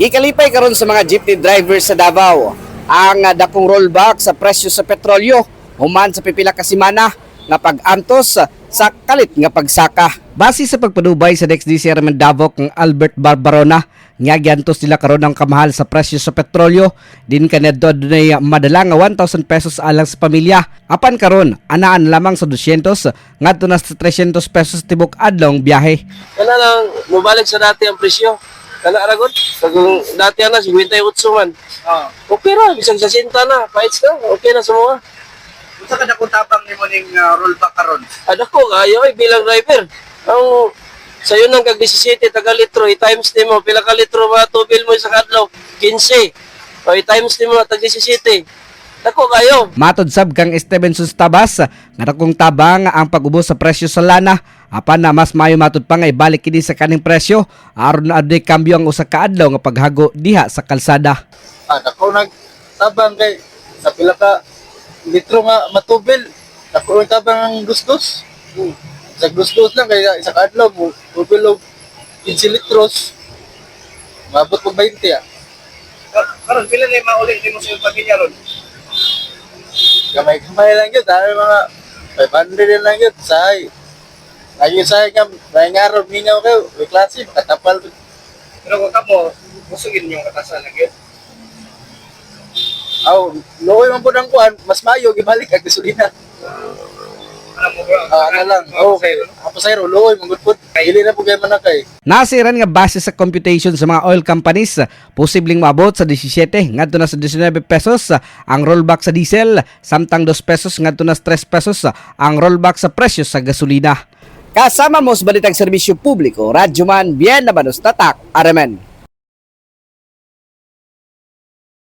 Gikalipay karon sa mga jeepney drivers sa Davao ang dakong rollback sa presyo sa petrolyo human sa pipila ka semana nga pag-antos sa kalit nga pagsaka. Base sa pagpadubay sa DXD Chairman Davao kang Albert Barbarona, nga giantos nila karon ang kamahal sa presyo sa petrolyo din kaniadto adunay madala nga 1,000 pesos alang sa pamilya. Apan karon anaan lamang sa 200 ngadto na sa 300 pesos tibok adlong biyahe. Kana lang, mubalik sa dati ang presyo. Kana ra gud. Kung dati ana 58 man. Okay ra, bisag 60 na, paits na, okay na sa mga. Unsa ka dakong tabang nimo ning rollback karon? Ada ko kayo ay bilang driver. Ang sayo nang kag 17 taga litro, i-times nimo pila ka litro ba tubil mo sa kadlaw? 15. O i-times nimo tag 17. Dako kayo. Matod sab kang Stevenson Tabas nga dakong tabang ang pag-ubos sa presyo sa lana, apan na mas maayo matud pa nga ibalik kini sa kaning presyo aron na adunay kambyo ang usa ka adlaw nga paghago diha sa kalsada. Ah, dako nag tabang kay sa pila ka litro nga matubil. Dako ang tabang ang gustos. Sa gustos lang kay isa ka adlaw mo tubil og 15 litros. Mabot pag 20 ah. Karon pila na mauli nimo sa iyong pamilya ron? Gamay-gamay lang yun. Dami mga 500 lang yun. Sahay. Lagi sahay ka, may araw, mingaw kayo. May klase, makatapal. Pero kung kamo, busugin yung katasan lang yun. Aw, luoy man po ng kuan, mas mayo, gibalik ang gasolina. Ano mo bro? Ah, ano lang. Okay. Ako sa luoy, manggod po. Dili na po kayo manakay. Nasiran nga base sa computation sa mga oil companies, posibleng maabot sa 17 ngadto na sa 19 pesos ang rollback sa diesel, samtang 2 pesos ngadto na sa 3 pesos ang rollback sa presyo sa gasolina. Kasama mo sa Balitang Serbisyo Publiko, Radyoman Bien Labanos Tatak, Aremen.